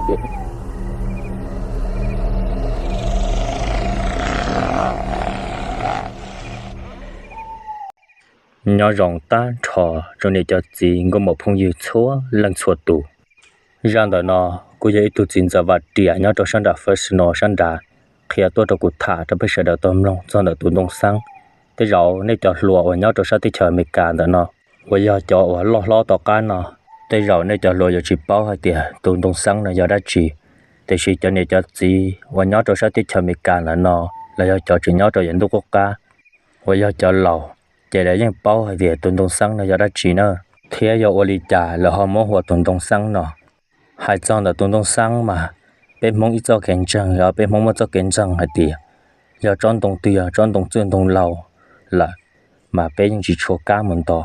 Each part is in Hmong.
Nyob zoo tag nrho rau niam cov txiv nkauj muam phooj ywg txhua leej txhua tus. Zaj ntawm no kuj yog ib tug txiv ntxawm Vaj Riam nyob rau sab nram Fresno sab nrad qhia tuaj rau kuv tham rau peb sawv daws tau mloog txog ntawm tus ntoo xeeb. Tej zaum nej cov hluas uas nyob rau sab teb chaws Amelikas ntawm no uas yog cov uas loj hlob tom qab no, tej zaum nej cov hluas yuav tsis paub hais tias tus ntoo xeeb no yog dab tsi. Tiam sis cov niam cov txiv uas nyob rau sab teb chaws Amelikas ntawm no los yog cov tseem nyob rau yav ntuj qub qab uas yog cov laus, ces lawv yeej paub hais tias tus ntoo xeeb no yog dab tsi na, thiab yog ua li cas lawv ho muab hu ua tus ntoo xeeb no. Hais txog ntawm tus ntoo xeeb mas peb Hmoob ib txoj kev ntseeg, peb Hmoob muaj txoj kev ntseeg hais tias yog tsob ntoo twg yog tsob ntoo txwj ntoo laus lawm mas peb yeej tsis tshua kam mus ntov,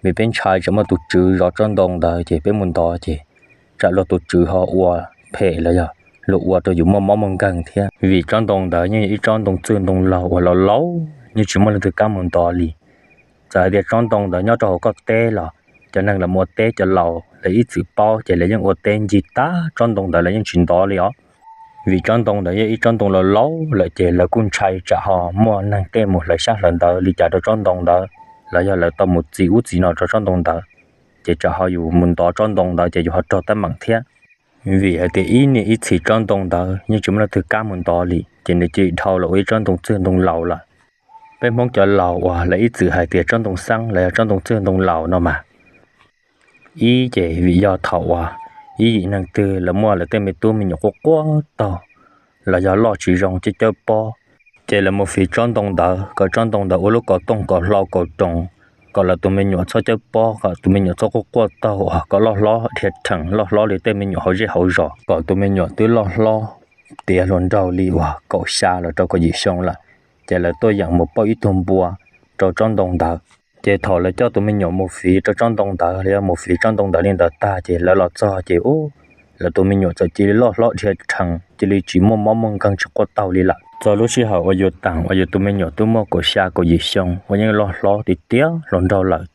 vim peb ntshai tsam muaj tus tswv zov tsob ntoo ntawd ces peb mus ntov ces tsam luag tus tswv ho ua phem los yog luag ua rau yus muaj mob muaj nkeeg thiab. Vim tsob ntoo ntawd yeej yog ib tsob ntoo txwj ntoo laus uas laus laus, yeej tsis muaj leej twg kam mus ntov li. Txawm hais tias tsob ntoo ntawd nyob rau hauv koj teb los cov neeg lawv mus ua teb, cov laus lawv ib txwm paub ces lawv yeej ua teb ncig tag tsob ntoo ntawd lawv yeej tsis ntov li os. Vim tsob ntoo ntawd yog ib tsob ntoo laus laus lawm ces lawv kuj ntshai tsam ho muaj neeg tej mus hlawv xyab hlawv ntawv li cas rau tsob ntoo ntawd, los yog lawv tau mus txi ub txi no rau tsob ntoo ntawd, ces tsam ho yus mus ntov tsob ntoo ntawd ces yus ho raug teeb meem thiab. Vim hais tias ib niaj ib txhis tsob ntoo ntawd yeej tsis muaj leej twg kam mus ntov li ces nws cia li dhau los ua ib tsob ntoo txwj ntoo laus lawm. Peb Hmoob cov laus uas lawv ib txwm hais tias tsob ntoo xeeb los yog tsob ntoo txwj ntoo laus no mas, ib ces vim yog thaum uas ib yim neeg twg lawv muaj lawv tej me tub me nyuam quaj quaj taug los yog loj tsis zoo cawb cawb pob, ces lawv mus fiv tsob ntoo ntawd kom tsob ntoo ntawd ua lub kaus tooj kaus hlau kaus roos, kom lawv tus me nyuam txhob cawb pob, kom tus me nyuam txhob quaj quaj taug uas kom loj hlob dhia rhees loj hlob li tej me nyuam hauv zej hauv zos, kom tus me nyuam twb loj hlob tiav hluas nraug li uas kaum xya los rau kaum yim xyoo lawm, ces lawv tuaj yeem mus pauj ib tug npua rau tsob ntoo ntawd. Ces thaum lawv coj tus me nyuam mus fiv rau tsob ntoo ntawd los yog mus fiv tsob ntoo ntawd li ntawd tag ces lawv los txog ces ub, lawv tus me nyuam txawm cia li loj hlob dhia rhees cia li tsis muaj mob muaj nkeeg tsis quaj taug li lawm. Txog lub sij hawm uas yus teem uas yus tus me nyuam twb muaj kaum xya kaum yim xyoo uas yeej loj hlob tiav tiav hluas nraug lawm,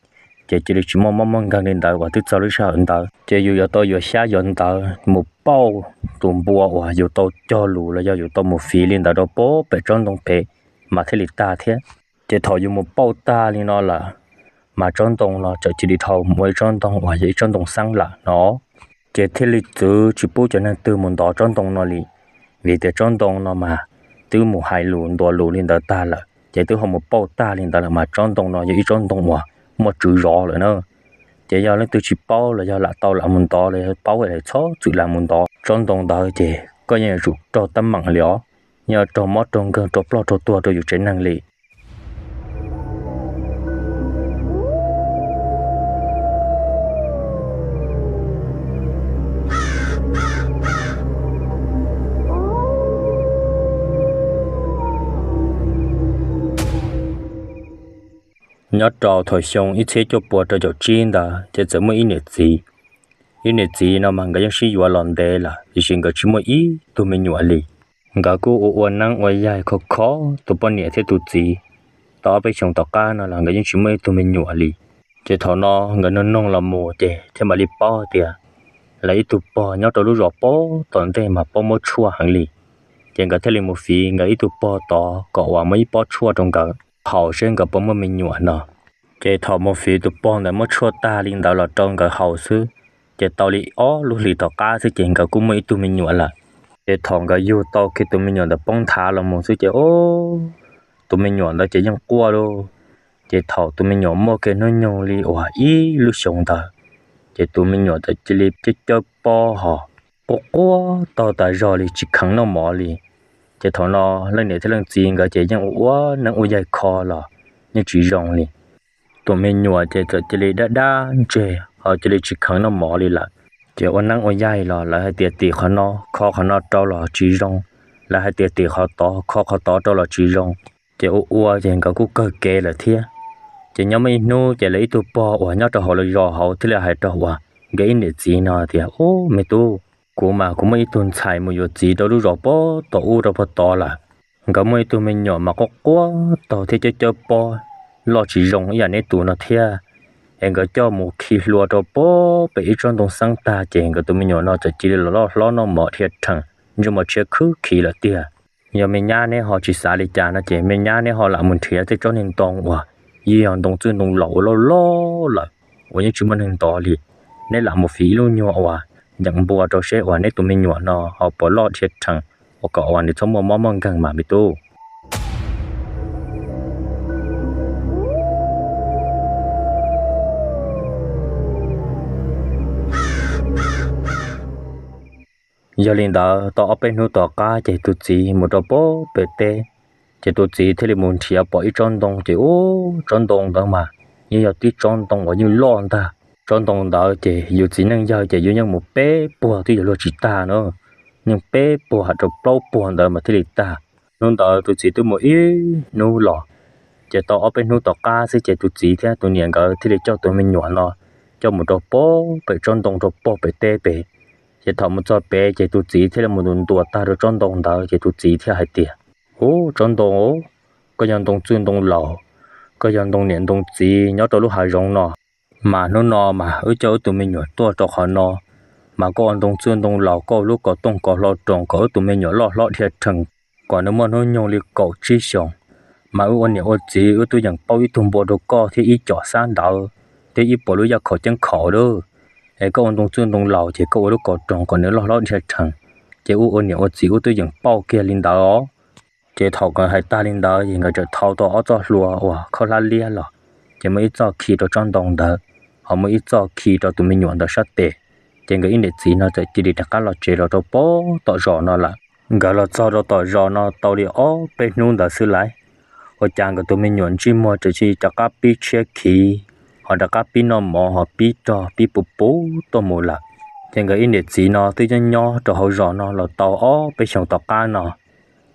ces cia li tsis muaj mob muaj nkeeg li ntawd uas twb txog lub sij hawm ntawd ces yus yuav tau yuav xyab yuav ntawv mus pauj tus npua uas yus tau cog lus los yog yus tau mus fiv li ntawd rau pem tsob ntoo pem mas thiaj li tag thiab. Ces thaum yus mus pauj tag li no lawm mas tsob ntoo no txawm cia li dhau mus ua ib tsob ntoo uas yog ib tsob ntoo xeeb lawm no, ces thiaj li txwv tsis pub cov neeg twg mus ntov tsob ntoo no li. Vim tias tsob ntoo no mas twb mus hais lus ntuas lus li ntawd tag lawm ces twb ho mus pauj tag li ntawd lawm mas tsob ntoo no yog ib tsob ntoo uas muaj tswv zov lawm na. Ces yog leej twg tsis paub los yog lam tau lam mus ntov los yog paub es txhob txwm lam mus ntov tsob ntoo ntawd ces koj yeej yuav tsum raug teeb meem li os, yeej raug mob raug nkeeg raug ploj raug tuag rau yus tsev neeg li. Nyob rau thaum xyoo ib txhiab cuaj pua rau caum tsib ntawd ces txawm muaj ib niam txiv. Ib niam txiv no mas nkawd yeej sib yuav los ntev lawm tiam sis nkawd tsis muaj ib tug me nyuam li. Nkawd kuj ua ua neeb ua yaig kho kho tus poj niam thiab tus txiv tau ob peb xyoos tom qab no los nkawd yeej tsis muaj ib tug me nyuam li. Ces thaum no nkawd noog noog los mus ces thiaj mam li paub tias lawv ib tug pog nyob rau lub zos pem tom ntej mas pem muab tshuaj heev li. Ces nkawd thiaj li mus fiv nkawd ib tug pog tod kom uas muab ib pob tshuaj rau nkawd haus seb nkawd puas muaj me nyuam no. Ces thaum mus fiv tus pog ntawd muab tshuaj tag li ntawd los rau nkawd haus xwb, ces tau li ob lub hlis tom qab xwb ces nkawd kuj muaj ib tug me nyuam lawm. Ces thaum nkawd yug tau kiag tus me nyuam ntawd poob nthav los mus xwb ces tus me nyuam ntawd ces yeej quaj lauj. Ces thaum tus me nyuam muaj kiag hnub nyoog li uas ib lub xyoos ntawd, ces tus me nyuam txawm cia li cawb cawb pob ho quaj quaj taug tas zog li tsis kheev noj mov li. Ces thaum no leej niam thiab leej txiv nkawd ces yeej ua ua neeb ua yaig kho los yeej tsis zoo li. Tus me nyuam ces txawm cia li dab dab ntseg ho cia li tsis kheev noj mov li lawm. Ces ua neeb ua yaig los lawv hais tias tim qhov no kho qhov no rau los tsis zoo, lawv hais tias tim qhov tod kho qhov tod rau los tsis zoo. Ces ua ua ces nkawd kuj kawg kev lawm thiab. Ces nyob muaj ib hnub ces lawv ib tug pog uas nyob rau hauv lawv zos hauv thiaj li hais rau uas nkawd ib niam txiv no tias, Ub me tub, kuv mas kuv muaj ib tug ntxhais mus yuav txiv rau lub zos pem tom ub rau pem tod lawm. Nkawd muaj ib tug me nyuam mas quaj quaj taug thiab cawb cawb pob loj tsis zoo ib yam neb tus no thiab. es nkawd coj mus khi hlua rau pem ib tsob ntoo xeeb tag ces nkawd tus me nyuam no txawm cia li los loj hlob noj mov dhia rhees, ntsej muag tshiab khwb khiv lawm tiag. Yog me nyab neb ho tsis xav li cas no ces me nyab neb ho lam mus nrhiav tej tsob niag ntoo uas yeej yog ntoo txwj ntoo laus uas loj loj lawm uas yeej tsis muaj neeg ntov li. Neb lam mus fiv ib lub nyuag uas nceem npua rau seb uas neb tus me nyuam no ho puas loj dhia rhees uas kom uas nws txhob muaj mob muaj nkeeg mas me tub. Yog li ntawd tau ob peb hnub tom qab ces tus txiv mus rau pem teb, ces tus txiv thiaj li mus nrhiav pom ib tsob ntoo ces ub tsob ntoo ntawd mas yeej yog tib tsob ntoo uas yeej loj ntag. Tsob ntoo ntawd ces yus txiv neej yawg ces yus yeej mus peb puag twb yuav luag tsis tag na, yeej peb puag hais rau plaub puag ntawd mas thiaj li tag. Hnub ntawd tus txiv twb mus ib hnub los, ces tau ob peb hnub tom qab xwb ces tus txiv thiab tus niam nkawd thiaj li coj tus me nyuam no coj mus rau pem tsob ntoo rau pem teb pem. Ces thaum mus txog pem ces tus txiv thiaj li mus ntuas tag rau tsob ntoo ntawd ces tus txiv thiaj hais tias, ub tsob ntoo, koj yog ntoo txwj ntoo laus, koj yog ntoo niam ntoo txiv nyob rau lub hav zoov no, mas hnub no mas wb coj wb tus me nyuam tuaj rau qhov no, mas koj ua ntoo txwj ntoo laus koj ua lub kov tooj kov hlau roos kom wb tus me nyuam loj hlob dhia rhees, kom nws muaj hnub nyoog li kaum tsib xyoos, mas wb ua niam ua txiv wb twb yeem pauj ib tug npua rau koj thiab ib com xab ntawd thiab ib puas lub yaj khaum ceeb khaum lawm. Es koj ua ntoo txwj ntoo laus ces koj ua lub kov roos kom nws loj hlob dhia rhees, ces wb ua niam ua txiv wb twb yeem pauj kiag li ntawd os. Ces thaum nkawd hais tag li ntawd ces nkawd txawm thau tau ob txoj hlua uas khaub hlab liab los, ces muaj ib txoj khi rau tsob ntoo ntawd, ho muaj ib txoj khi rau tus me nyuam ntawd sab tes. Ces nkawd ib niam txiv no txawm cia li rov qab los tsev los rau pem tom zos no lawm. Nkawd los txog rau tom zos no tau li ob peb hnub ntawd xwb lauj, ua cas nkawd tus me nyuam ntsej muag txawm cia li rov qab pib tshiab khiv, ho rov qab pib noj mov ho pib rog pib puv puv tuaj mus lawm. Ces nkawd ib niam txiv no twb nyob nyob rau hauv zos no los tau ob peb xyoos tom qab no,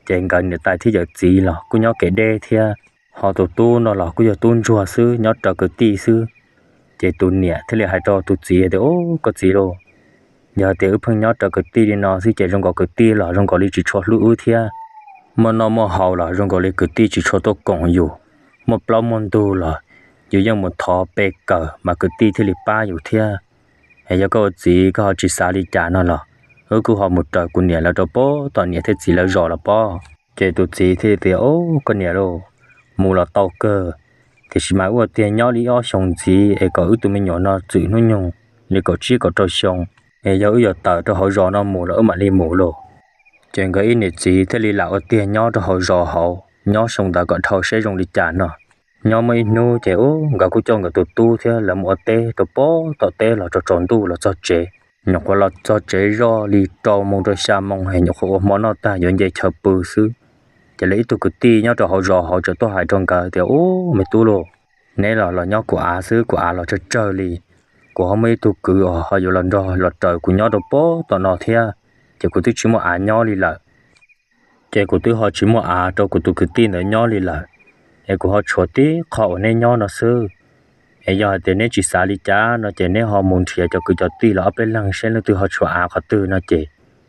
ces nkawd niam tais thiab yawm txiv los kuj nyob kev deb thiab, ho tus tub no los kuj yog tub ntsuag xwb nyob raws kwv tij xwb. Ces tus niam thiaj li hais rau tus txiv tias, ub koj txiv lauj, yog tias wb pheej nyob raws kwv tij li no xwb ces zoo nkaus kwv tij los zoo nkaus li tsis tshua hlub wb thiab, muaj noj muaj haus los zoo nkaus li kwv tij tsis tshua tuaj koom yus, muaj plaub muaj ntug los yus yeej mus thov pe kawm mas kwv tij thiaj li pab yus thiab. Es yog koj ua txiv koj ho tsis xav li cas no los wb kuj ho mus raws kuv niam lawv rau pem tom niam thiab txiv lawv zos los pob. Ces tus txiv thiaj li tias, ub koj niam lauj, mus los tau kawg, tiam sis mas wb ua tiag nyob li ob xyoos ntxiv es kom wb tus me nyuam no txwm hnub nyoog li kaum tsib kaum rau xyoo, es yog wb yuav tawm rau hauv zos no mus los wb mam li mus lauj. Ces nkawd ib niam txiv thiaj li lam ua tiag nyob rau hauv zos hauv, nyob xyoo ntawd kom dhau seb zoo li cas no. Nyob muaj ib hnub ces ub nkawd kuj coj nkawd tus tub thiab lawv mus ua teb rau pem tom teb los rau tsaus ntuj los txog tsev. Nyuam qhuav los txog tsev zoj li rau moo rau xya moo es nyuam qhuav ua hmo noj tag yuav nce chaw pw xwb, ces lawv ib tug kwv tij nyob rau hauv zos hauv txawm tuaj hais rau nkawd tias, ub me tub lauj, neb los los nyob kuv av xwb, kuv av los tsawg tsawg li. Kuv ho muaj ib tug kwv uas ho yuav los nrog los raws kuv nyob rau pem tom no thiab, ces kuv twb tsis muaj av nyob li lawm. Ces kuv twb ho tsis muaj av rau kuv tus kwv tij ntawd nyob li lawm, es kuv ho tshuav tib qho uas neb nyob no xwb. Es yog hais tias neb tsis xav li cas no ces neb ho mus nrhiav cov kwv cov tij los ob peb leeg seb leej twg ho tshuav av qhov twg no ces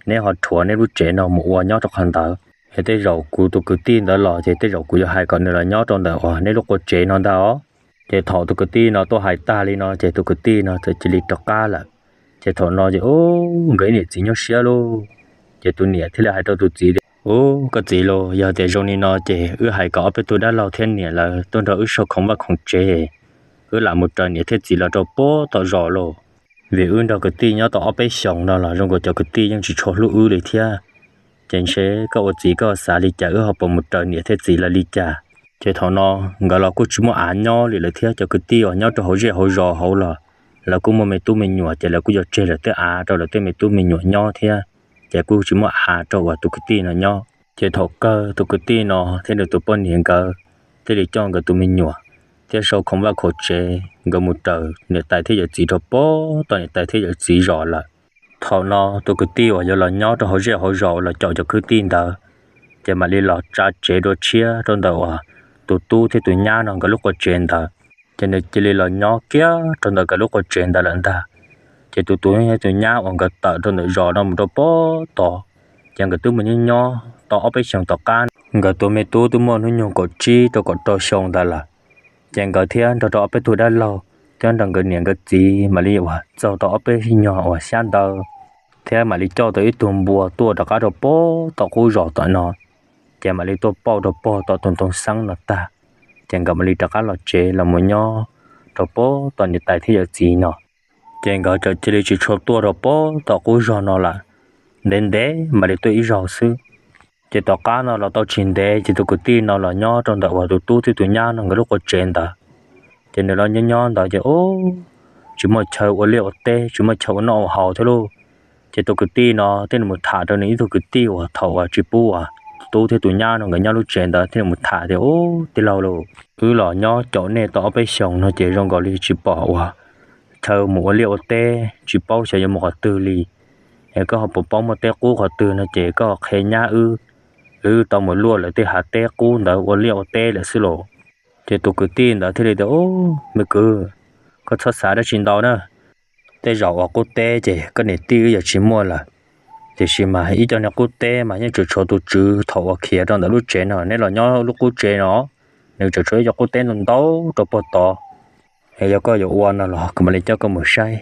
neb ho rhuav neb lub tsev no mus ua nyob rau qhov ntawd. Es tej zaum kuv tus kwv tij ntawd los ces tej zaum kuv yuav hais kom nws los nyob rau ntawm uas neb lub qua tsev no ntag os. Ces thaum tus kwv tij no tuaj hais tag li no ces tus kwv tij no txawm cia li rov qab lawm. Ces thaum no ces ub nkawd ib niam txiv nyuaj siab lauj. Ces tus niam thiaj li hais rau tus txiv tias, ub koj txiv lauj, yog tias zoo li no ces wb hais kom ob peb tug dab laug thiab niam lawv tuaj nrog wb sau khoom vaj khoom tsev, wb lam mus raws niam thiab txiv los rau pem tom zos lauj. Vim wb nrog kwv tij nyob tau ob peb xyoos no los zoo nkaus cov kwv tij yeej tsis tshua hlub wb li thiab. Ces ntshe koj ua txiv koj xav li cas wb ho puas mus raws niam thiab txiv lawv li cas. Ces thaum no nkawd los kuj tsis muaj av nyob li lawm thiab cov kwv tij uas nyob rau hauv zej hauv zos hauv los lawv kuj muaj me tub me nyuam ces lawv kuj yuav tseg lawv tej av rau lawv tej me tub me nyuam nyob thiab, ces kuj tsis muaj av rau uas tus kwv tij no nyob. Ces thaum kawg tus kwv tij no thiab nws tus poj niam nkawd thiaj li coj nkawd tus me nyuam thiab sau khoom vaj khoom tsev nkawd mus raws niam tais thiab yawm txiv rau pem tom niam tais thiab yawm txiv zos lawm. Thaum no tus kwv tij uas yuav los nyob rau hauv zej hauv zos los caum cov kwv tij ntawd, ces mam li los tsa tsev dua tshiab rau ntawm uas tus tub thiab tus nyab no nkawd lub qua tsev ntawd. Ces nws cia li los nyob kiag rau ntawm nkawd lub qua tsev ntawd lawm ntag. Ces tus tub thiab tus nyab uas nkawd tawm rau ntawm zos no mus rau pem tod, ces nkawd twb mus nyob nyob tau ob peb xyoos tom qab, nkawd tus me tub twb muaj hnub nyoog kaum tsib rau kaum rau xyoo ntawd lawm. Ces nkawd thiab nrog rau ob peb tug dab laug thiab nrog nkawd niam nkawd txiv mam li uas txog tau ob peb nyuag uas xyab ntawv, thiab mam li coj tau ib tug npua tuaj rov qab rau pem tom qub zos tom no. Ces mam li tuaj pauj rau pem tom tus ntoo xeeb no tag, ces nkawd mam li rov qab los tsev los mus nyob rau pem tom niam tais thiab yawm txiv no. Ces nkawd txawm cia li tsis tshua tuaj rau pem tom qub zos no lawm, ntev ntev mam li tuaj ib zaug xwb. Ces tom qab no los tau tsis ntev ces tus kwv tij no los nyob rau ntawm uas tus tub thiab tus nyab no nkawd lub qub tsev ntawd. Ces nws los nyob nyob ntawd ces ub, tsis muaj chaw ua liaj ua teb, tsis muaj chaw ua noj ua haus thiab lauj. Ces tus kwv tij no thiaj li mus tham rau nws ib tug kwv tij uas thaum uas tsis pub uas tus tub thiab tus nyab no nkawd nyob lub tsev ntawd thiaj li mus tham tias, Ub, tij laug lauj, wb los nyob caum nej tau ob peb xyoos no ces zoo nkaus li tsis pom uas chaw mus ua liaj ua teb, tsis paub xyov yuav mus qhov twg li. Es koj ho puas paub muaj teb qub qhov twg no ces koj ho qhia nyab wb, wb tau mus luaj lawv tej hav teb qub ntawd ua liaj ua teb lawm xwb lauj. Ces tus kwv tij ntawd thiaj li tias, Ub, me kwv, koj txhob xav dab tsi ntau na. Tej zaum uas qub teb ces koj niam tij wb yuav tsis muaj lawm. Tiam sis mas ib co niag qub teb mas yeej tsuas tshuav tus tswv thaum uas khiav rau ntawm lub tsev no, neb los nyob lub qub tsev no, nws tsuas tshuav ib co qub teb ntau ntau rau pem tod. Es yog koj yuav ua no los kuv mam li coj koj mus saib,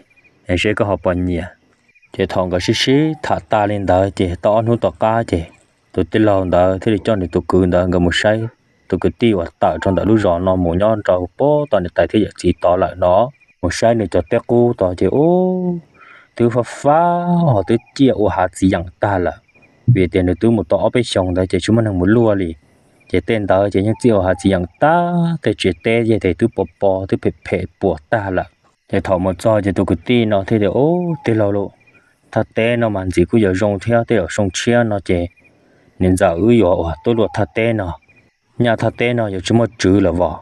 es seb koj ho puas nyiam. Ces thaum nkawd sib sib tham tas li ntawd ces tau ob hnub tom qab ces tus tij laug ntawd thiaj li coj nws tus kwv ntawd nkawd mus saib tus kwv tij uas tawm rau ntawm lub zos no mus nyob rau pem tom niam tais thiab yawm txiv tod lawm no. Mus saib nws cov teb qub tod ces ub, twb fab fab ho twb ciaj ua hav txiv yeem tag lawm, vim tias nws twb mus tau ob peb xyoos ntawd ces tsis muaj neeg mus luaj li. Ces tej ntawd ces yeej ciaj ua hav txiv yeem tag, tej tsev teb yeej twb pos pos twb phem phem puas tag lawm. Ces thaum mus txog ces tus kwv tij no thiaj tias, Ub, tij laug lauj, thaj teb no mas ntxim kuj yuav zoo thiab, tej zaum xyoo tshiab no ces niam ntxawm wb yuav uas tuaj luaj thaj teb no. Nyaj thaj teb no yuav tsis muaj tswv lawm vos.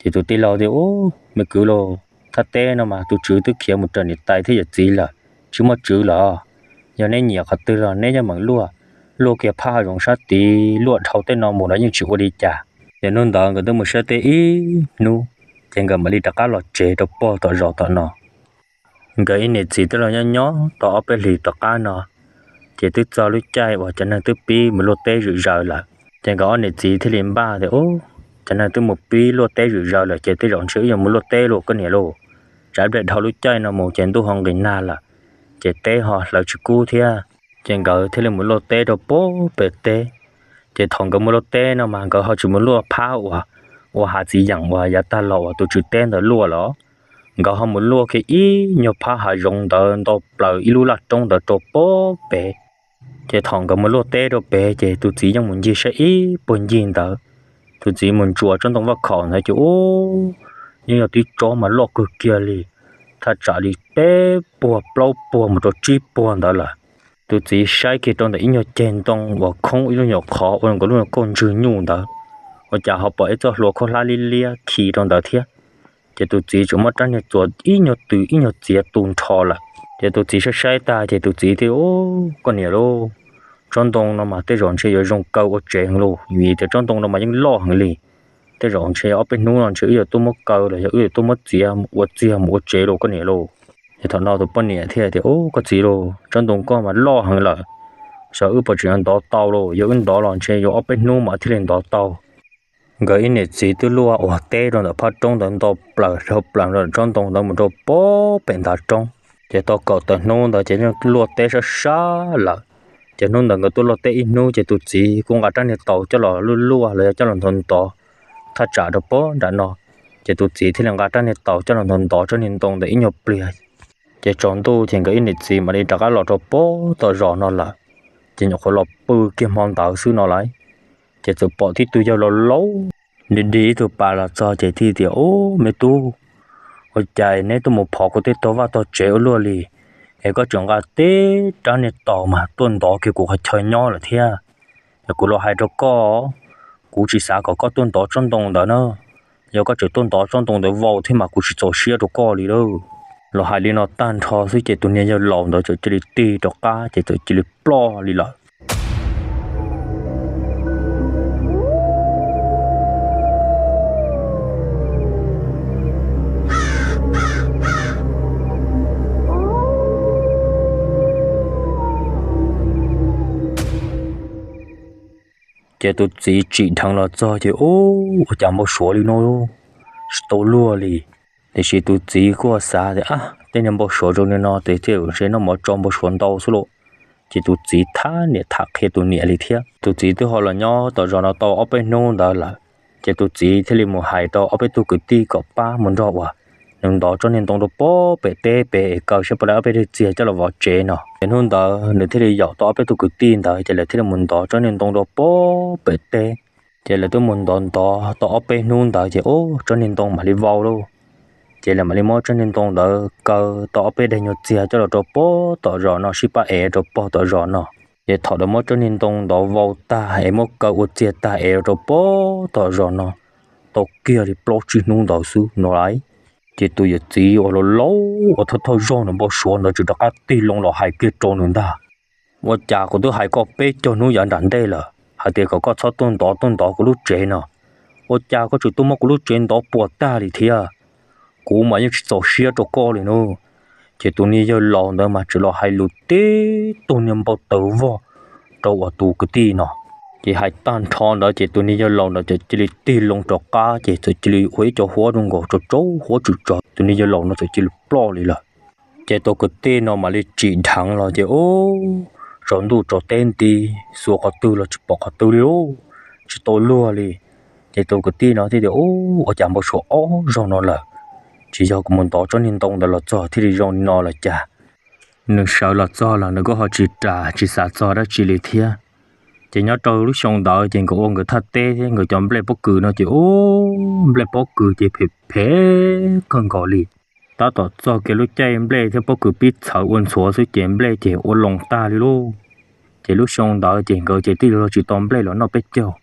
Ces tus tij laug tias, Ub, me kwv lauj, thaj teb no mas tus tswv twb khiav mus raws niam tais thiab yawm txiv lawm, tsis muaj tswv lawm. Yog neb nyiam qhov twg los neb yeej meem luaj, luaj kiag phab hav zoov sab tid, luaj dhau tej no mus los yeej tsis ua li cas. Ces hnub ntawd nkawd twb mus saib teb ib hnub, ces nkawd mam li rov qab los tsev rau pem tom zos tom no. Nkawd ib niam txiv twb los nyob nyob tau ob peb hlis tom qab no, ces twb txog lub caij uas cov neeg twb pib mus luaj teb zwm zaws lawm. Ces nkawd ob niam txiv thiaj li npaj tias, Ub, cov neeg twb mus pib luaj teb zwm zaws lawm ces tej zaum ntshe wb yuav mus luaj teb lauj koj niam lauj. Tsam ib pliag dhau lub caij no mus ces ntuj ho nqis nag lawm, ces teb ho hlawv tsis kub thiab. Ces nkawd thiaj li mus luaj teb rau pem pem teb. Ces thaum nkawd mus luaj teb no mas nkawd ho tsis mus luaj phab uas ua hav txiv yeem uas yav tag los uas tus tswv teb ntawd luaj lawm. Nkawd ho mus luaj kiag ib nyuag phab hav zoov ntawd nto plaws ib lub laj roob ntawd rau pem pem. Ces thaum nkawd mus luaj teb rau pem ces tus txiv yeej mus ncig saib ib puag ncig ntawd. Tus txiv mus ntsuas tsob ntoo vaj khaum ntawd ces ub, yeej yog tib tsob mas loj kawg kiag li, thaj tsam li peb puag plaub puag mus rau tsib puag ntawd lawm. Tus txiv saib kiag rau ntawm ib nyuag ceg ntoo uas khoob ib lub nyuag qhov ua nkawd lub nyuag kauj ntswg nyuj ntawd, ua cas ho pom ib txoj hlua khaub hlab liab liab khi rau ntawd thiab. Ces tus txiv tseem muab rab niag txuas ib nyuag tws ib nyuag txiav tu nrho lawm. Ces tus txiv saib saib tag ces tus txiv tias, Ub, koj niam lauj, tsob ntoo no mas tej zaum ntshe yuav zoo kaw ua tsev heev lauj, vim tias tsob ntoo no mas yeej loj heev li. Tej zaum ntshe ob peb hnub no ntshe wb yuav tuaj muab kaw los yog wb yuav tuaj muab txiav ua txiag mus ua tsev lauj koj niam lauj. Ces thaum no tus poj niam thiaj tias, Ub, koj txiv lauj, tsob ntoo koj mas loj heev lawm, xyov wb puas tseem yuav ntov tau lauj, yog wb ntov los ntshe yuav ob peb hnub mas thiaj li ntov tau. Nkawd ib niam txiv twb luaj ua teb rau ntawm phab roob ntawd nto plaws dhau plaws rau tsob ntoo ntawd mus rau pem pem ntav roob. Ces tau kaum tawm hnub ntawd ces luaj teb sab sab lawm. Ces hnub ntawd nkawd tuaj luaj teb ib hnub ces tus txiv kuj nqa rab niag taus coj los luaj luaj los yog coj los ntov ntov thaj tsam rau pem nram no. Ces tus txiv thiaj li nqa rab niag taus coj los ntov ntov tsob niag ntoo ntawd ib nyuag pliag. Ces tsaus ntuj ces nkawd ib niam txiv mam li rov qab los rau pem tom zos no lawm. Ces nyuam qhuav los pw kiag hmo ntawd xwb no lawm, ces txawm pom tib tug yawg laus laus dig dig ib tug pas los txog ces thiaj tias, Ub, me tub, ua cas neb tuaj mus phov kuv tej tog vaj tog tsev ua luaj li, es koj tseem nqa teb rab niag taus mas tuaj ntov kiag kuv qhov chaw nyob lawm thiab. Es kuv los hais rau koj, kuv tsis xav kom koj tuaj ntov tsob ntoo ntawd na. Yog koj tseem tuaj ntov tsob ntoo ntawd vau thiab mas kuv tsis txaus siab rau koj li lauj. Los hais li no tag nrho xwb ces tus niag yawg laus ntawd txawm cia li tig rov qab ces txawm cia li ploj li lawm. Ces tus txiv tsim dheev los txog ces, Ub, ua cas npau suav li no, tsis tau luaj li. Tiam sis tus txiv kuj xav tias, ab, tej niag npau suav zoo li no ces thiaj ntshe noj mov tsau npau suav ntau xwb lauj. Ces tus txiv thab niam tham qhia tus niam li thiab. Tus txiv twb ho los nyob tom zos no tau ob peb hnub ntawd lawm, ces tus txiv thiaj li mus hais rau ob peb tug kwv tij kom pab mus nrog uas nws ntov tsob niag ntoo rau pob pem teb pem es kaw saib puas tau ob peb daim txiag coj los vov tsev no. Ces hnub ntawd nws thiaj li yaum tau ob peb tug kwv tij ntawd ces lawv thiaj li mus ntov tsob niag ntoo rau pob pem teb. Ces lawv twb mus ntov ntov tau ob peb hnub ntawd ces ub, tsob niag ntoo mam li vau lauj. Ces lawv mam li muab tsob niag ntoo ntawd kaw tau ob peb daim nyuag txiag coj los rau pob tom zos no sib pab ev rau pob tom zos no. Ces thaum lawv muab tsob niag ntoo ntov vau tag es muab kaw ua txiag tag ev rau pob tom zos no, tau kiag li plaub tsib hnub ntawd xwb no lauj, ces tus yawm txiv uas laus laus uas thawj thawj zaug nws npau suav ntawd tseem rov qab tig loo los hais kiag rau nws ntag. Ua cas kuv twb hais koj peb caug hnub yav nram ntej lawm hais tias kom koj txhob tuaj ntov tuaj ntov kuv lub tsev no, ua cas koj tseem tuaj muab kuv lub tsev ntov puas tag li thiab? Kuv mas yeej tsis txaus siab rau koj li nawb. Ces tus niag yawg laus ntawd mas tseem los hais lus tib tug niag npau taws vog rau uas tus kwv tij no. Ces hais tag nrho ntawd ces tus niag yawg laus ntawd txawm cia li tig loo rov qab ces txawm cia li ua ib co huab zoo nkaus rau tsaus huab tsuj tsaus, tus niag yawg laus no txawm cia li ploj li lawm. Ces tus kwv tij no mam li tsim dheev los ces ub, tsaus ntuj tsaus teb nti, xuas qhov twg los tsis pom qhov twg li lauj, tsis tau luag li. Ces tus kwv tij no thiaj tias, ub, ua cas npau suav ob zaug no lawm, tsis yog kuv mus ntov tsob niag ntoo ntawd los txog thiaj li zoo li no los cas. Nws sawv los txog los nws kuj ho tsis ras tsis xav txog dab tsi li thiab. Ces nyob rau lub xyoo ntawd ces nkawd ua nkawd thaj teb thiab nkawd cov nplej pob kws no ces ub, nplej pob kws ces phem phem kawg nkaus li. Tab tom txog kiag lub caij nplej thiab pob kws pib txhawv ua ntxhuav xwb ces nplej ces ua loo tag li lauj. Ces lub xyoo ntawd ces nkawd ces tij laug tsis tau nplej los noj peb caug,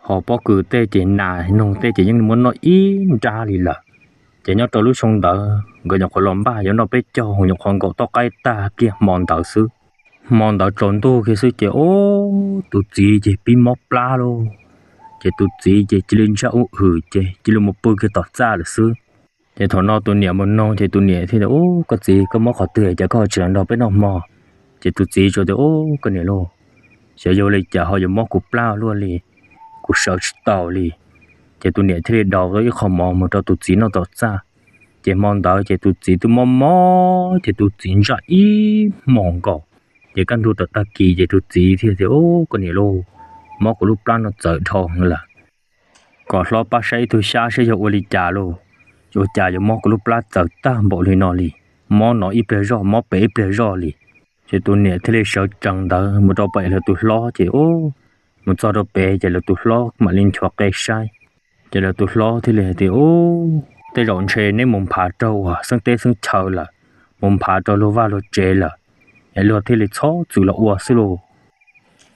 ho pob kws tej ces nas noog tej ces yeej muab noj ib nrab li lawm. Ces nyob rau lub xyoo ntawd nkawd nyuam qhuav los npaj yuav noj peb caug, nyuam qhuav nkaum toj qaib tag kiag hmo ntawd xwb. Hmo ntawd tsaus ntuj kiag xwb ces ub, tus txiv ces pib mob plab lauj. Ces tus txiv ces cia li ntsaj ub hwm ces cia li mus pw kiag tom txaj lawm xwb. Ces thaum no tus niam mus noog ces tus niam thiaj tias, ub, koj txiv, koj mob qhov twg cas koj ho tsis los nrog peb noj hmo? Ces tus txiv tsuas tias, ub, koj niam lauj, xyov yog li cas ho yuav mob kuv plab luaj li, kuv sawv tsis taus li. Ces tus niam thiaj li daus tau ib qho mov mus rau tus txiv noj tom txaj. Ces hmo ntawd ces tus txiv twb mob mob ces tus txiv ntsaj ib hmos nkaus. Ces kaj ntug tom tag kis ces tus txiv thiaj tias, ub, koj niam lauj, mob kuv lub plab no txawv dhau heev lawm. Kom hlob pab saib ib tug xyab saib yog ua li cas lauj, ua cas yuav mob kuv lub plab txawv tag npaum li no li, mob no ib pliag zoj mob pem ib pliag zoj li. Ces tus niam thiaj li sawv tsees ntawd mus rau pem lawv tus hlob ces ub, mus txog rau pem ces lawv tus hlob mam li nchuav qe saib. Ces lawv tus hlob thiaj li hais tias, ub, tej zaum ntshe neb mus nphav raug uas xeeb teb xeeb chaw lawm, mus nphav rau luag vaj luag tsev lawm, es luag thiaj li txhob txwm los ua xwb lauj.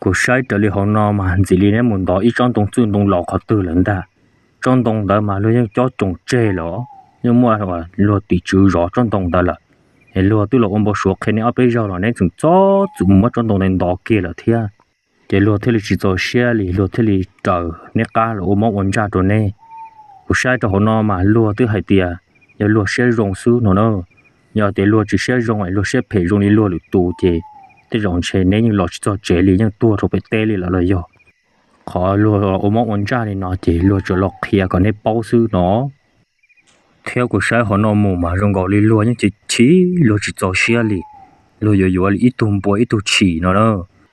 Kuv saib raws li hauv no mas ntxim li neb mus ntov ib tsob ntoo txwj ntoo laus qhov twg lawm ntag. Tsob ntoo ntawd mas luag yeej cob coos tseg lawm, yeej muaj luag tim tswv zov tsob ntoo ntawd lawm. Es luag twb los ua npau suav qhia neb ob peb zaug los neb tseem txhob txwm mus muab tsob ntoo ntawd ntov kiag lawm thiab. Ces luag thiaj li tsis txaus siab li, luag thiaj li raws neb qab los ua mob ua ntsaj rau neb. Kuv saib rau hauv no mas luag twb hais tias yog luag siab zoo xwb no na. Yog tias luag tsis siab zoo es luag siab phem zoo li luag lwm tus ces tej zaum ntshe neb yeej los tsis txog tsev li, yeej tuag rau pem teb li lawm los yog. Qhov luag ua mob ua ntsaj li no ces luag tsuas los qhia kom neb paub xwb no. Thiab kuv saib hauv no mus mas zoo nkaus li luag yeej chim chim, luag tsis txaus siab li, luag yuav yuav li ib tug npua ib tug tshis no na.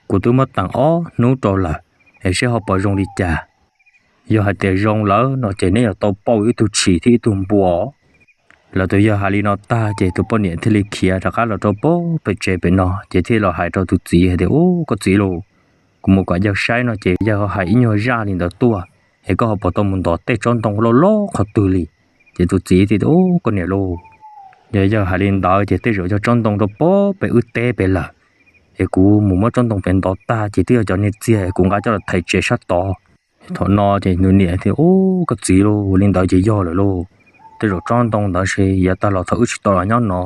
Kuv twb muab teem ob hnub rau lawm, es saib ho puas zoo li cas. Yog hais tias zoo lawm no ces neb yuav tau pauj ib tug tshis thiab ib tug npua. Lawv tus yawg hais li no tag ces tus poj niam thiaj li khiav rov qab los rau pem tsev pem no ces thiaj los hais rau tus txiv hais tias, ub, koj txiv lauj, kuv mus kom yawg saib no ces yawg ho hais ib nyuag zaj li ntawd tuaj, es koj ho puas tau mus ntov tej tsob ntoo loj loj qhov twg li? Ces tus txiv thiaj tias, ub, koj niam lauj, yog yawg hais li ntawd ces tej zaum yog tsob ntoo rau pem wb teb pem lawm, es kuv mus muab tsob ntoo pem ntov tag ces twb yog cov niag txiag es kuv nqa coj los thaiv tsev sab tod. Thaum no ces nws niam thiaj, ub, koj txiv lauj, li ntawd ces yog lawm lauj, tej zaum tsob ntoo ntawd ces yav tag los thaum wb tsis tau los nyob no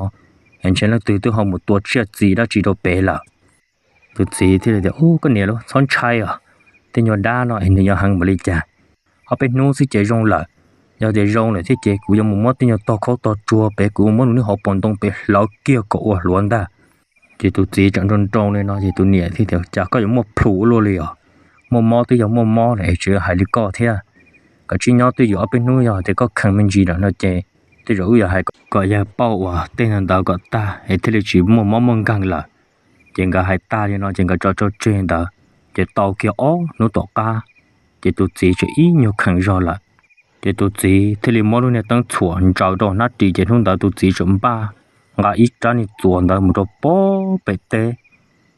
es ntshe leej twg twb ho mus tua tsiaj txi dab tsi rau pem lawm. Tus txiv thiaj li tias, ub, koj niam lauj, txhob ntshai os, tej nyuag dab no es nws yuav heev npaum li cas, ob peb hnub xwb ces zoo lawm. Yog tias zoo lawm thiab ces kuv yuav mus muab tej nyuag tog khaub tog tsuag pem, kuv mus muab nws lub hauv paus ntoo pem hlawv kiag kom ua hluav ntag. Ces tus txiv tseem nroo nroo li no ces tus niam thiaj tias, cas koj yuav muaj plhus ua luaj li os, muaj mob twb yog muaj mob lawm es tseem hais li koj thiab. Koj tsis nyob twj ywm ob peb hnub, yog tias koj kheev me ntsis lawm no ces twb tej zaum wb yuav hais kom yawg pauj uas tej ntawd kom tag es thiaj li tsis muaj mob muaj nkeeg lawm. Ces nkawd hais tag li no ces nkawd tso tso tseg ntawd, ces tau kiag ob hnub tom qab, ces tus txiv tseem ib nyuag kheev zog lawm. Ces tus txiv thiaj li muab lub niag teeb txhuam ntsaws rau hnab ris, ces hnub ntawd tus txiv tseem npaj nqa ib rab niag txuas ntawd mus rau pem teb.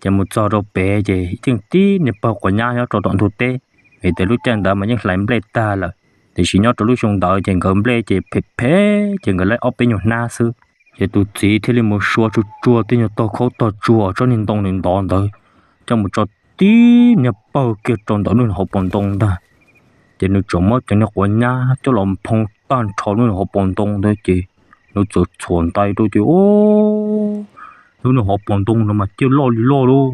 Ces mus txog rau pem ces yeej tib niag pawg quav nyab nyob rau tom ntug teb, vim tias lub caij ntawd mas yeej hlais nplej tag lawm, tiam sis nyob rau lub xyoo ntawd ces nkawd nplej ces phem phem ces nkawd laib ob peb nyuag hnab xwb. Ces tus txiv thiaj li mus sua tsuag tsuag tej nyuag tog khaub tog tsuag tsob niag ntoo nws ntov ntawd coj mus tso tib niag pawg kiag rau ntawm lub hauv paus ntoo ntag. Ces nws tseem muab cov niag quav nyab coj los nphoo tag nrho lub hauv paus ntoo ntawd ces nws txawm txhuam ntais rau ces lub niag hauv paus ntoo no mas ciaj loj li loj lauj,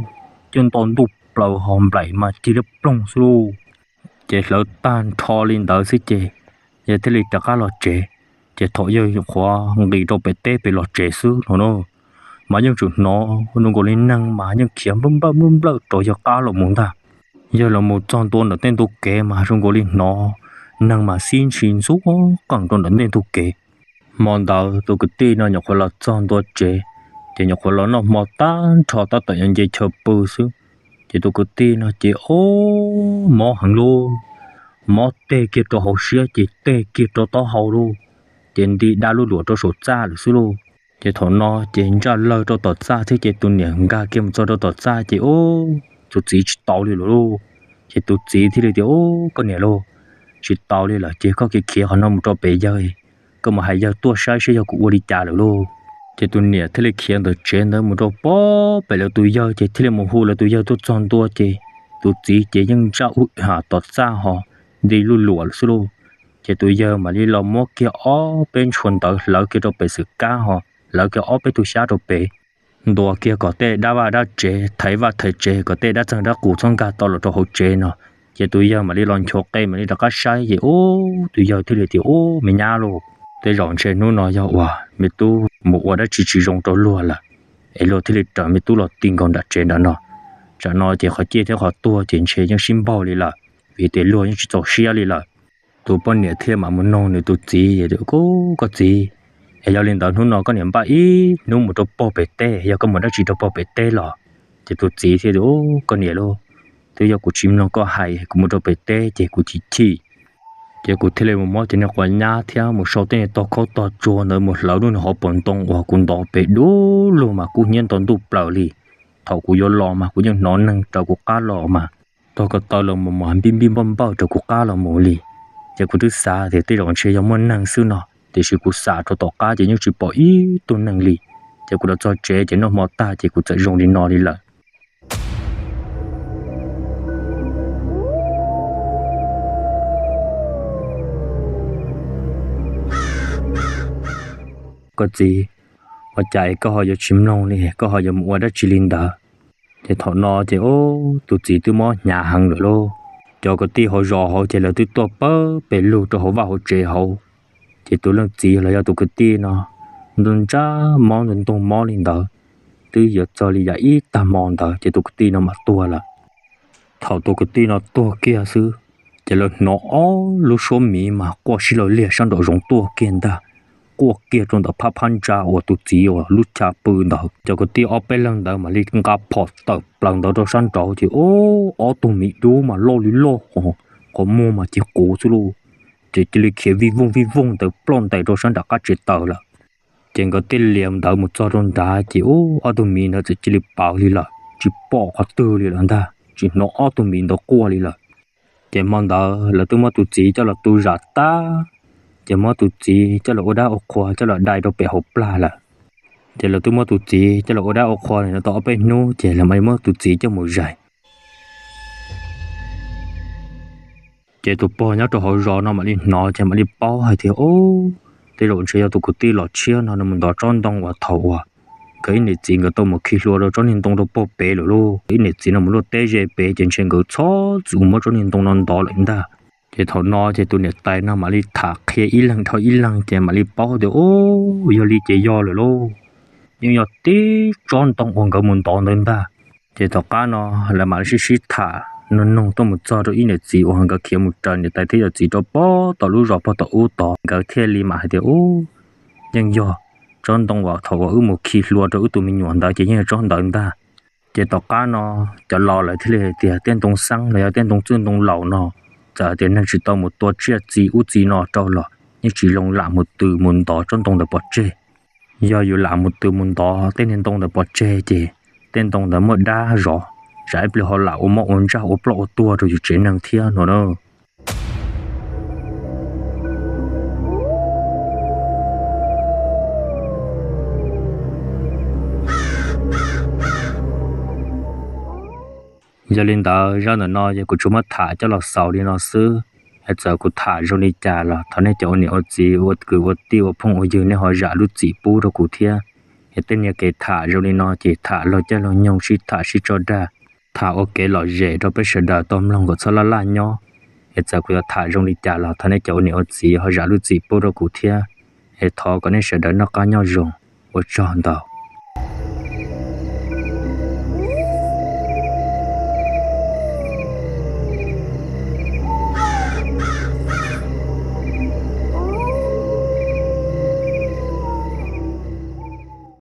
ciaj nto ntuj plaws ho nplaim mas cig liab ploog xwb lauj. Ces hlawv tag nrho li ntawd xwb ces yawg thiaj li rov qab los tsev. Ces thaum yawg qhuav nqis rau pem teb pem los tsev xwb no na, mas yeej tseem hnov zoo nkaus li neeg mas yeej khiav nplawj nplawj nplawj nplawj rau yawg qab los mus ntag. Yawg los mus txog ntua ntawm tej ntug kev mas zoo nkaus li hnov neeg mas sib ntsis ntxuav qees rau ntawm tej ntug kev. Hmo ntawd tus kwv tij no nyuam qhuav los txog ntua tsev, ces nyuam qhuav los noj hmo tag nrho tab tom yuav nce chaw pw xwb, ces tus kwv tij no ces o, mob heev lauj, mob teg kiag rau hauv siab ces teg kiag rau taub hau lauj, ces nti dab lub luam rau saum txaj lawm xwb lauj. Ces thaum no ces ntsaj lawg rau tom txaj thiab ces tus niam nkag kiag mus txog rau tom txaj ces ub, tus txiv tsis tau li lawm lauj. Ces tus txiv thiaj li tias, Ub, koj niam lauj, tsis tau li lawm ces koj khiav khiav qhov no mus rau pem yawg, koj mus hais yawg tuaj saib saib yog kuv ua li cas lawm lauj. Ces tus niam thiaj li khiav ntawm tsev ntawd mus rau pem pem lawv tus yawg ces thiaj li mus hu lawv tus yawg tuaj txog ntua ces tus txiv ces yeej ntsaj ub ha tom txaj ho nti lub luam lawm xwb lauj. Ces tus yawg mam li los muab kiag ob peb ntshua ntawd hlawv kiag rau pem xwm kab ho hlawv kiag ob peb tug xyab rau pem, ntuas kiag kom tej dab vaj dab tsev thaiv vaj thaiv tsev kom tej dab txeeg dab qus txhob nkag tau los rau hauv tsev no. Ces tus yawg mam li los nchuav qe mam li rov qab saib ces ub, tus yawg thiaj li tias, Ub, me nyab lauj, tej zaum ntshe hnub no yog uas me tub mus ua dab tsi tsis zoo rau luag lawm, es luag thiaj li raws me tub los ti nkaus nram tsev nram no. Tsam no ces qhov ciaj thiab qhov tuag ces ntshe yeej sib npaug li lawm, vim tias luag yeej tsis txaus siab li lawm. Tus poj niam thiaj mam mus noog nws tus txiv, Koj txiv, es yog li ntawd hnub no koj niam npaj ib hnub mus rau pem teb, yog koj mus dab tsi rau pem teb los? Ces tus txiv thiaj tias, Ub, koj niam lauj, twb yog kuv tsis mloog koj hais, kuv mus rau pem teb ces kuv chim chim, ces kuv thiaj li mus muab cov niag quav nyab thiab mus sau tej niag tog khaub tog tsuag ntawd mus hlawv lub niag hauv paus ntoo uas kuv ntov pem dub lug mas kub hnyiab nto ntuj plaws li. Thaum kuv yuav los mas kuv yeej hnov neeg raws kuv qab los mas, tog ko taw los mus mas npij npij npawj npawj raws kuv qab los mus li. Ces kuv twb xav tias tej zaum ntshe yog muaj neeg xwb no, tiam sis kuv xam rau tom qab ces yeej tsis pom ib tug neeg li. Ces kuv los txog tsev ces noj hmo tag ces kuv txawm zoo li no li lawm. Koj txiv, ua cas koj ho yuav tsis mloog li, koj ho yuav mus ua dab tsi li ntawd? Ces thaum no ces ub, tus txiv twb mob hnyav heev lawm lauj. Cov kwv tij hauv zos hauv ces lawv twb tuaj pawg pes lug rau hauv vaj hauv tsev hauv. Ces tus leej txiv los yog tus kwv tij no ntsaj mob ntog mob li ntawd, twb yuav txog li yam ib tag hmo ntawd ces tus kwv tij no mam tuag lawm. Thaum tus kwv tij no tuag kiag xwb, ces lawv hnov ob lub suab miv mas quaj sib law liag sab nraum zoov tuaj kiag ntag, quaj kiag rau ntawm phab phab ntsa uas tus txiv uas lub chav pw ntawd. Cov kwv tij ob peb leeg ntawd mam li nqa phom tawm plaws ntawd rau sab nraud ces ub, ob tug miv dub mas loj li loj, qhov muag mas cig quv xwb lauj. Ces cia li khiav vij vooj vij vooj ntawd ploj ntais rau sab nram qab tsev taws lawm. Ces nkawd thiaj li ntawd mus txog rau nrad ces ub, ob tug miv ntawd txawm cia li pawv li lawm, tsis pom qhov twg li lawm ntag, tsis hnov ob tug miv ntawd quaj li lawm. Ces hmo ntawd lawv twb muab tus txiv coj los tu zam tag, ces muab tus txiv coj los ua dab ua qhua coj los dai rau pem hauv plag lawm. Ces lawv twb muab tus txiv coj los ua dab ua qhua li no tau ob peb hnub ces lawv mam li muab tus txiv coj mus zais. Ces tus pog nyob rau hauv zos no mam li hnov ces mam li paub hais tias, Ub, tej zaum ntshe yog tus kwv tij los tshiab no nws mus ntov tsob ntoo uas thaum uas nkawd ib niam txiv nkawd tau mus khi hlua rau tsob niag ntoo rau pem lawm lauj. Ib niam txiv no mus luaj teb ze pem ces ntshe nkawd txhob txwm mus muab tsob niag ntoo no ntov lawm ntag. Ces thaum no ces tus niam tais no mam li tham qhia ib leeg dhau ib leeg ces mam li paub tias, Ub, yog li ces yog lawm lauj, yeej yog tib tsob ntoo uas nkawd mus ntov ntawd ntag. Ces tom qab no lawv mam li sib sib tham nug nug tuaj mus txog rau ib niam txiv uas nkawd khiav mus raws niam tais thiab yawm txiv rau pem tom lub zos pog tom ub tod, nkawd thiaj li mam hais tias, Ub, yeej yog tsob ntoo uas thaum uas wb mus khi hlua rau wb tus me nyuam ntawd ces yeej yog tsob ntawd ntag. Ces tom qab no cov laus lawv thiaj li hais tias tej ntoo xeeb los yog tej ntoo txwj ntoo laus no txawm hais tias neeg tsis tau mus tua tsiaj txi ub txi no rau los yeej tsis zoo lam mus tws mus ntov tsob ntoo ntawd pov tseg. Yog yus lam mus tws mus ntov tej niag ntoo ntawd pov tseg ces tej ntoo ntawd muaj dab zov, tsam ib pliag ho lam ua mob ua ntsaj ua ploj ua tuag rau yus tsev neeg thiab no na. Yog li ntawd zaj ntawm no yog kuv tsuas muab tham coj los xaus li no xwb. Es txawm kuv tham zoo li cas los thov nej cov ua niam ua txiv ua kwv ua tij ua phooj ua ywg nej ho zam lub txim pub rau kuv thiab. Es tej niag kev tham zoo li no ces tham luag caij luag nyoog sib tham sib tso dag, tham ua kev lom zem rau peb sawv daws tau mloog kom txhob laj laj nyob. Es txawm kuv yuav tham zoo li cas los thov nej cov ua niam ua txiv ho zam lub txim pub rau kuv thiab. Es thov kom nej sawv daws noj qab nyob zoo, ua tsaug ntau.